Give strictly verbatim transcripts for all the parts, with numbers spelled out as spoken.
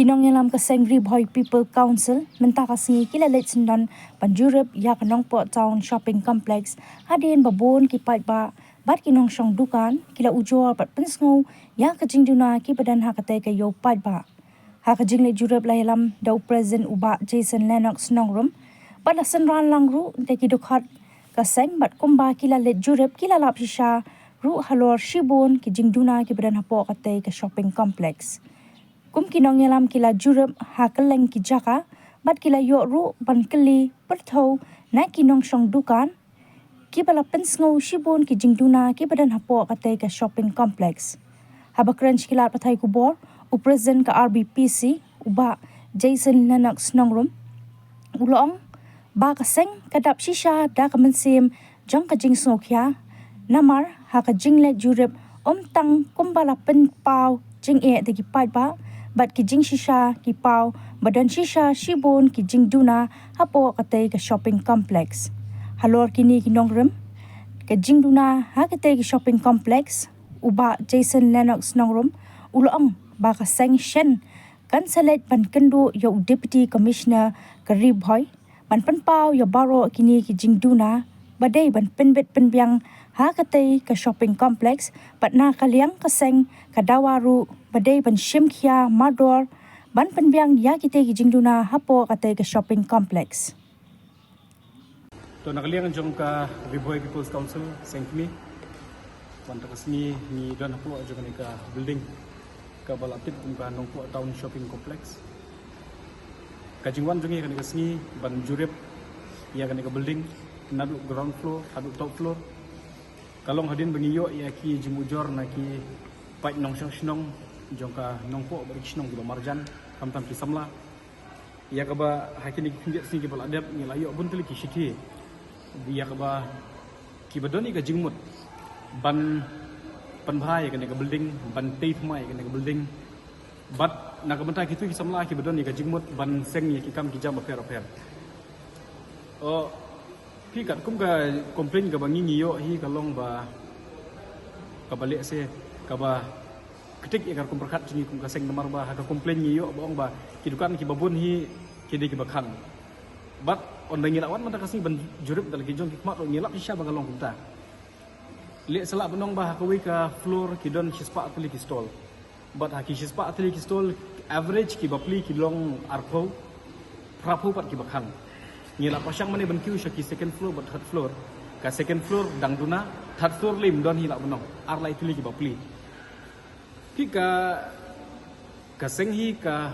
Nongïalam ka seng Ri Bhoi People Council mynta ka sngi ki la leit syndon ban jurip ïa ka Nongpoh Town Shopping Complex hadien ba bun ki paidbah bad ki nongshong dukan ki la ujor bad pynsngew ïa ka jingduna kiba don ha katei ka ïew paidbah. Ha ka jingleit jurip la ïalam da u President u Bah Jason Lennox Nongrum bad la synran lang ruh da ki dkhot ka seng bad kumba ki la leit jurip ki la lap shisha ruh halor shibun ki jingduna kiba don hapoh katei ka shopping complex. Kum ki nongïalam ki la jurip ha kylleng ki jaka bad ki la ïoh ruh ban kylli pyrthew na ki nongshong dukan kiba la pynsngew shibun ki jingduna kiba don hapoh katei ka shopping complex. Haba kren sha ki lad pathai khubor, u President ka R B P C u Bah Jason Lennox Nongrum u la ong ba ka seng ka dap shisha da ka mynsiem jong ka jingsngewkhia. Namar ha ka jingleit jurip ym tang kumba la pynpaw jingeh da ki paidbah bad ki jingshisha ki paw ba don shisha shibun ki jingduna hapoh katei ka shopping complex. Halor kine ki nongrim ka jingduna ha katei ka shopping complex, u Bah Jason Lennox Nongrum u la ong ba ka seng shen kan sa leit ban kynduh ïa u Deputy Commissioner ka Ri Bhoi ban pynpaw ïa baroh kine ki jingduna ba dei ban pynbit pynbiang ha katei ka shopping complex bad na ka liang ka seng ka dawa ruh ba dei ban shim khia mardor ban pynbiang ïa kitei ki jingduna hapoh katei ka shopping complex. To na ka liang jong ka Ri Bhoi People's Council seng kmie, mynta ka sngi ngi don hapoh jong kane ka building kaba la tip kum ka Nongpoh Town Shopping Complex. Ka jingwan jong ngi kane ka sngi ban jurip ïa kane ka building naduh ground floor haduh top floor ka long hadien ba ngi ïoh ïa ki jingujor na ki paid nongshong shnong jong ka Nongpoh bad ki shnong kiba marjan khamtam ki samla. Ïa kaba ha kine ki khyndiat sngi kiba la dep ngi la ïoh bun tylli ki shithi ïa kaba kiba don ïa ka jingmut ban pynbha ïa kane ka building, ban tei thma ïa kane ka building. Bad na ka bynta kitu ki samla kiba don ïa ka jingmut ban seng ïa ki kam ki jam bapher bapher. O phi, katkum ka complain kaba ngi ngi ïoh hi ka long ba kaba lehse kaba ktik ïa ka rukom pyrkhat jong ngi kum ka seng namar ba ha ka complain ngi ïoh ba ong ba ki dukan kiba bun hi ki dei kiba khang. Bad ynda ngi la wan mynta ka sngi ban jurip da la ki jong ki khmat ruh ngi lap shisha ba ka long kumta. Lehse lah ban ong ba ha kawei ka floor ki don shispah tylli ki stall. Bad ha ki shispah tylli ki stall average ki bapli ki long arphew, phraphew pat kiba khang. Ngi la pyrshang mane ban kiew sha ki second floor bad third floor. Ka second floor dang duna, third floor lei ym don hi lah ban ong. Ar lai tylli ki bapli. Phi, ka ka seng hi ka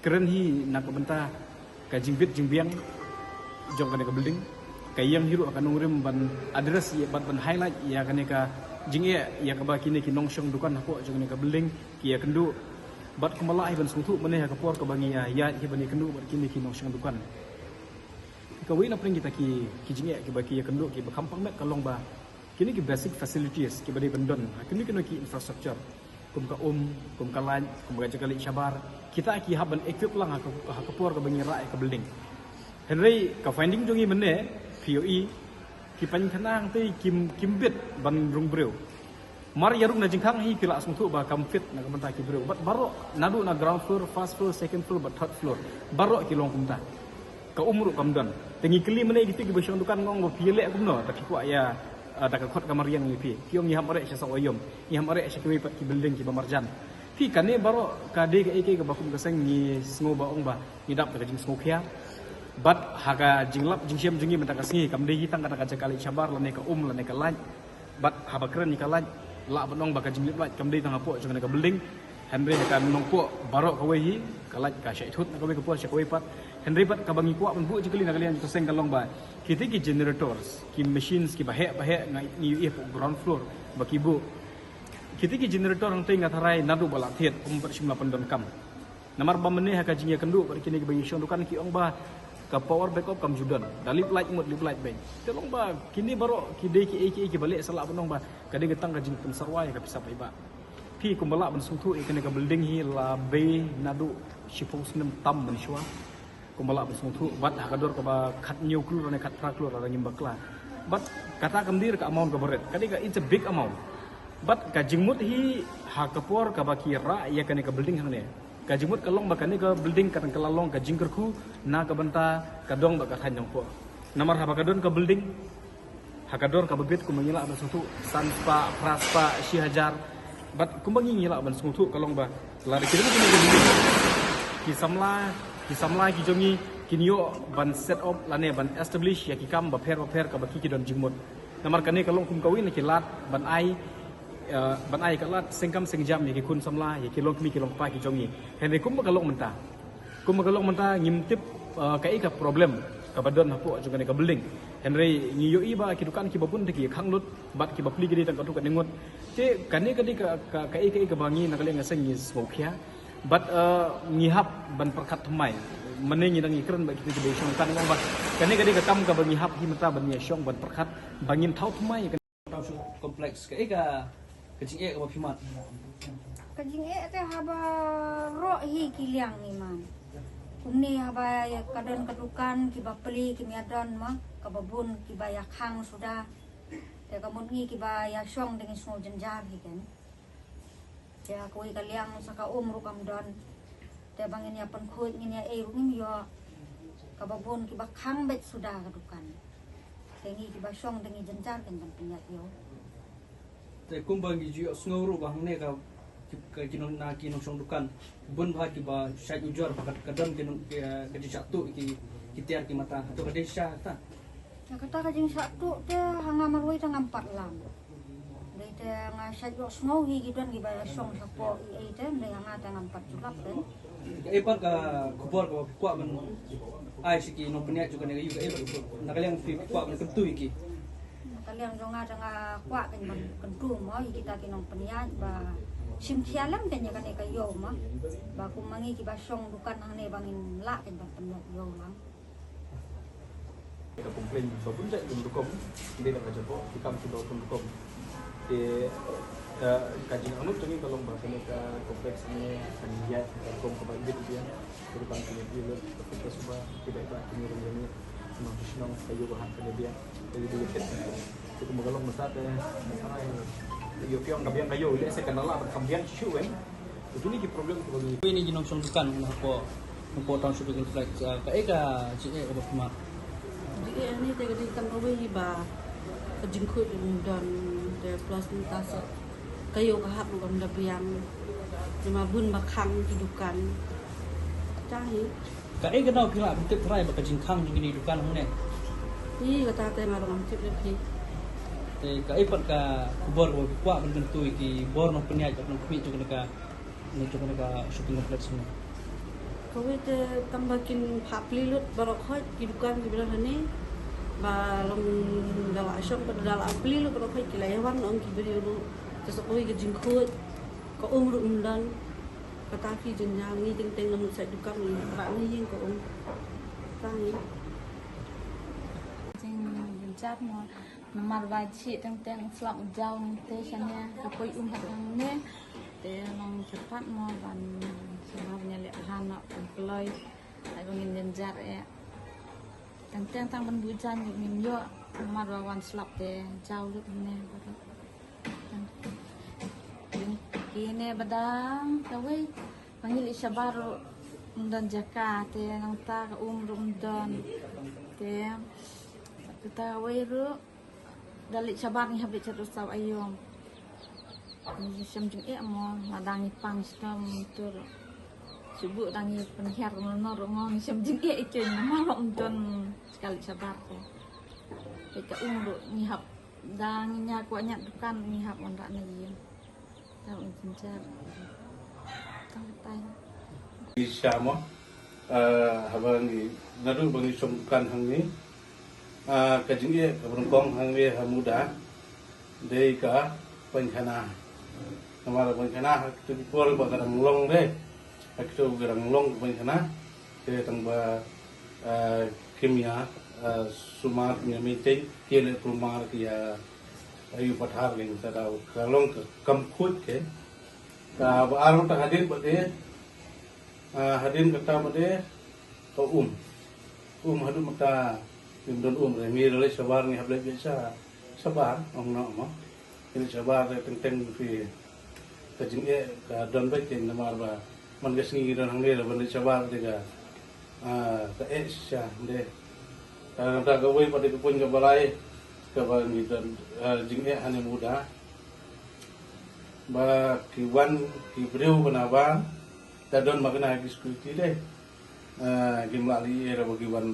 kren hi na ka bynta ka jingbit jingbiang jong kane ka building. Ka ïeng hi ruh ka nongrim ban address ïa bad ban highlight ïa kane ka jingeh ïa kaba kine ki nongshong dukan hapoh jong kane ka building ki ïakynduh. Bad kumba lah hi ban sngewthuh mane ha ka por kaba ngi ïa ïaid hi ban ïakynduh bad kine ki nongshong dukan. Kawei na pdeng kita ki ki jingeh kiba ki ïakynduh kiba kham pang met ka long ba kine ki basic facilities kiba dei ban don ha kine kine ki infrastructure kum ka um, kum ka light, kum ka jaka leit shabar, kita ki hap ban equip lang ha ka, ha ka por kaba ngi rah ïa ka building. Hynrei ka finding jong ngi mynne, P O E, ki pankynang te kim, kim bit ban rung briew. Mar ïa rung na jingkhang hi ki la sngewthuh ba kam fit na ka bynta ki briew. Bad baroh naduh na ground floor, first floor, second floor bad third floor, baroh ki long kumta. Ka um ruh kam don. Te ngi kylli mynne kito kiba shong dukan, nga ong ba phi ïaleh kumno da phi kwah ïa, ah, da ka khot ka mariang ïa phi. Ki ong ngi hap mareh sha Sohwaïom, ngi hap mareh sha kiwei pat ki building kiba marjan. Phi, kane baroh ka dei kaei kaei kaba kum ka seng ngi sngew ba ong ba ngi dap da ka jingsngewkhia. Bad ha ka jinglap jingshem jong ngi mynta ka sngi kam dei hi tang kata ka jaka leit shabar lane ka um lane ka light. Bad haba kren ïa ka light, lah ban ong ba ka jinglip light kam dei tang hapoh jong kane ka building. Hynrei ha ka Nongpoh baroh kawei hi ka light ka shait thut na kawei ka por sha kawei pat. Hynrei pat kaba ngi kwah ban buh jingkylli na ka liang jong ka seng ka long ba kite ki generators, ki machines kiba heh ba heh nga ngi ïohi hapoh ground floor ba ki buh. Kite ki generator hangtei nga tharai naduh ba la thied ym pat shym la pyndonkam. Namar ba mynne ha ka jingïakynduh bad kine kiba ngi shong dukan ki ong ba ka power backup kam ju don. Da lip light mut lip light beiñ. Te long ba kine baroh ki dei kiei kiei kiba lehse lah ban ong ba ka dei ka tang ka jingpynsarwai ka pisa paidbah. Phi, kumba lah ban sngewthuh ïa kane ka building hi la bei naduh shiphew snem tam mynshuwa. Kumba lah ban sngewthuh bad ha ka dor kaba khathynñiew klur ne khatphra klur lada ngim bakla. Bad kata kam dei ka amount kaba rit. Ka dei ka, it's a big amount. Bad ka jingmut hi ha ka por kaba ki rah ïa kane ka building hangne. Ka jingmut ka long ba kane ka building ka dang ka la long ka jingkyrkhu na ka bynta ka dong bad ka thaiñ Nongpoh. Namar haba ka don ka building ha ka dor kaba bit kumba ngi lah ban sngewthuh san spah, phra spah, shi hajar. Bad kumba ngi ngi lah ban sngewthuh ka long ba lada ki don kine ki building, ki samla, ki samla ki jong ngi kin ïoh ban set up lane ban establish ïa ki kam bapher bapher kaba ki ki don jingmut. Namar kane ka long kum kawei na ki lad ban ai, eh, ban ai ka lad sengkam sengjam ïa ki khun samla, ïa ki longkmie ki longkpa ki jong ngi. Hynrei kumba ka long mynta, kumba ka long mynta ngim tip, eh, kaei ka problem kaba don hapoh jong kane ka building. Hynrei ngi ïohi ba ki dukan kiba bun te ki khang lut bad kiba plie ki dei tang katto katne ngut. Te kane ka dei ka, ka, kaei kaei kaba ngi na ka liang ka seng ngi sngewkhia. Bad, eh, ngi hap ban pyrkhat thymmai. Mynne ngi dang ngi kren bad kita kiba ïashong dukan, ngi ong ba kane ka dei ka kam kaba ngi hap hi mynta ban ïashong ban pyrkhat ba ngin thaw thymmai. Township Complex, kaei ka, ka jingeh kaba phi mad? Ka jingeh te haba roh hi ki liang, i man. Kumne haba ïa ka don ka dukan kiba plie kim ïa don ma, kaba bun kiba ïa khang suda. Te ka mut ngi kiba ïa shong te ngi sngew jynjar hi ken. Te kawei ka liang sa ka um ruh kam don. Te ba ngin ïa pynkhuid ngin ïa ei ruh ngim ïoh. Kaba bun kiba khang beit suda ka dukan. Te ngi kiba shong te ngi jynjar ken ban pynïaid ïew. Te kumba ngi ju ïohsngew ruh ba hangne ka, ki, ka ki nong, na ki nongshong dukan bun bha kiba shait ujor ba ka, ka don ki nong, ki, ka jingshah tuh ki, ki tiar ki mata. Hato ka dei shisha kata? Ïa kata ka jingshah tuh te ha nga marwei te ngam pat lam. Dei te nga shait ïohsngew hi ki don kiba ïa shong shapoh ei ei te, dei ha nga te ngam pat ju lap te. Kaei pat ka khubor kaba phi kwah ban ai sha ki nongpynïaid jong kane ka ïew, kaei pat na ka liang phi kwah ban kyntu ïa ki? Na ka liang jong nga te nga kwah ken ban kyntu mo ïa kita ki nongpynïaid ba shim khia lem ken ïa kane ka ïew mo, ba kum ma ngi kiba shong dukan hangne ba ngin lah ken ban pynïaid ïew lang. Ka complain ba bun jait bun rukom, dei na ka jaka ki kam ki ba bun rukom. Te, eh, ka jingangnud jong ngi ka long ba kane ka complex ne kan ïaid ka rukom kaba bit biang. Ka rukom kine ki le ka suba ki ba ba kine ruh ïa ngi. Nong shnong ka ïoh ba hap kane biang. Ka ïoh ba ïoh kit. Te kumba ka long mynta te, ïoh phi ong ka biang ka ïoh, lehse kan da lah ban kham biang shuh wen. Te kine ki problem kiba ngi, kine ki nongshong dukan hapoh, hapoh Town Shopping Complex, ah, kaei ka jingeh kaba phi mad? Jingeh hangne te ka dei tang kawei ba ka jingkhuid um don, te plus mynta sa ka ïew ka hap ruh kam da biang. Namar bun ba khang ki dukan. Kata hi. Kaei kano phi lah ban tip tharai ba ka jingkhang jong kine ki dukan hangne? Hi, kata te nga ruh ngam tip ïa phi. Te kaei pat ka khubor kaba phi kwah ban kyntu ïa ki bor nongpynïaid bad nongkhmih jong kane ka, jong kane ka shopping complex hangne? Kawei te tang ba kin phah plie lut baroh khoit ki dukan kiba don hangne. Ba long da la shong ba da la plie lut baroh khoit ki la ïa wan ong ki briew ruh. Te sa kawei ka jingkhuid ka um ruh um don. Kata phi jynjar, ngi teng teng na mut sait dukan ngi, ba ngi ïeng ka um. Kata ngi. Jing jynjar mo, namar ba shi teng teng slap jaw ngi te shane ka poi um ha teng ne. Te long kyrpad mo ban sngap ïa leh bha noh pynkloi. Ai ba ngin jynjar eh. Teng teng tang ban buh jan ngin ïoh, namar ba wan slap te jaw lut ne. Kine ba dang kawei ba ngi leit shabar ruh ym don jaka te nangta ka um ruh ym don te kata kawei ruh da leit shabar ngi hap leit sha Saw Aiom. Ngi shem jingeh mo, lada ngi pang sha ka motor shu buh da ngi pynhiar kumno ruh mo ngi shem jingeh ïa ki namar ruh ym don jaka leit shabar te. Te ka um ruh ngi hap Da ngi ñiah kwah ñiah dukan ngi hap wanrah na ïing. Tang jynjar. Tang tai. Ngi sha mo. Ah, haba ngi naduh ba ngi shong dukan hangne. Ah, ka jingeh kaba nyngkong hangne ha Muda dei ka painkhana. Namar painkhana ha kitu ki por ba ka dang long de. Ha kitu ka dang long painkhana. Te tang ba, eh, kim ïa, eh, sumar, kim ïa maintain, ki leh kulmar ki ïa, eh, ïa pathar ki mynta da ka long ka kam khuid ke. Kaba ar mynta hadien ba dei, eh, hadien kata ba dei ka um. Um haduh mynta ngim don um re, ngi leit shabar ngi hap leit beit sha shabar, ong noh mo. Ngi leit shabar re teng teng phi ka jingeh ka don beit ke namar ba Man ka sngi ngi don hangne la ban leit shabar de ka, ah, ka eh sha de. Ah, da kawei pat de ka point kaba lai kaba ngi don, ah, jingeh hane mynta. Ba ki wan ki briew ba na bar, da don ma kane ki security de. Ah, kim lah leh ïa ba ki wan,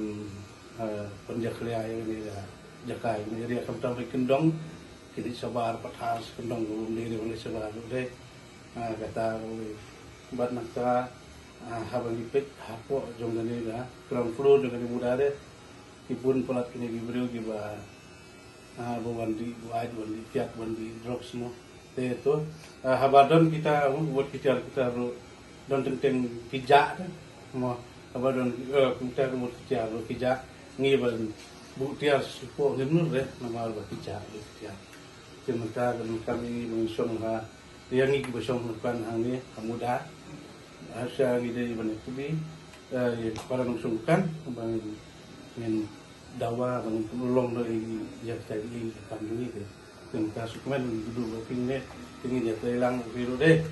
ah, pynjakhlia ïa kane ka jaka ïa kane area, khamtam ba ki kyndong, ki leit shabar pathar sha kyndong, ka bym dei re ban leit shabar ruh de. Ah, kata ruh bad nangta, ah, haba ngi peit hapoh jong kane ka ground floor jong kane mynta de, ki bun palat kine ki briew kiba, ah, ba wan dih wait, wan dih kiad, wan dih drugs mo. Te to, ah, haba don kita, uh, wat kita, kita ruh don teng teng ki jah te mo. Haba don, eh, kita ruh wat kita ruh ki jah, ngi ban buh tiar shuh ngim nud re, namar ba ki jah ruh ki tiar. Te mynta ka donkam ïa ngi ban shong ha, ïa ngi kiba shong ha dukan hangne ha mynta. Hasha ngi dei ban ïathuh, eh, ïa para nongshong dukan ba ngin dawa ba ngin pynlong noh ïa kita ki kam jong ngi te. Te mynta shu kmen ngi duh ba phi ne, te ngin ïatreilang ruh de.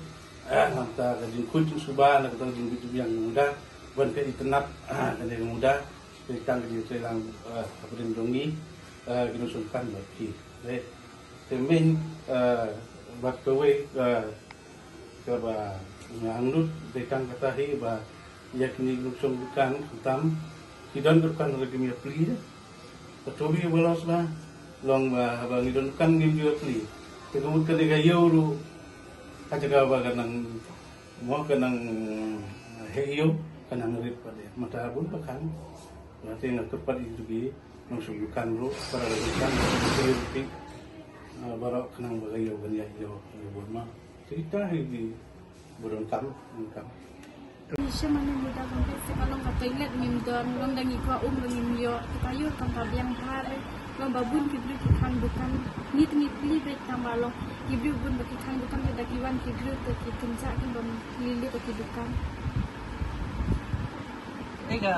Ah, nangta ka jingkhuid jingsuba na kata ka jingbit jingbiang mynta ban ka itynnad, ah, kane mynta. Te tang ka jingtreilang, ah, hapdeng jong ngi, ah, ki nongshong dukan bad phi. Te, te myn, ah, bad kawei, ah, kaba nga angnud dei tang kata hi ba ïa kine ki nongshong dukan khamtam ki don ka dukan ruh kim ïa plie. Ka to bi ba los ba long ba haba ngi don dukan ngim ju ïa plie. Te ka mut kane ka ïew ruh ka jaka ba ka nang mo ka nang heh ïew ka nang rit pat de. Mynta bun ba khang. Nga te nga kyrpad ïa ki nongshong dukan ruh, para dukan ruh, baroh khnang ba ka ïew ban ïaid ïew bun ma. Te kita hi ki ba donkam, donkam. Ngi shem ane mynta ba ngi shem, long ka toilet ngim don, long da ngi kwah um ruh ngim ïoh. Te ka ïew kam ka biang bha re. Long ba bun ki briew ki khang dukan. Ngi te ngi plie beit tang ba long ki briew bun ba ki khang dukan te da ki wan ki briew te ki kynjah ki bym plie lei da ki dukan. Te ka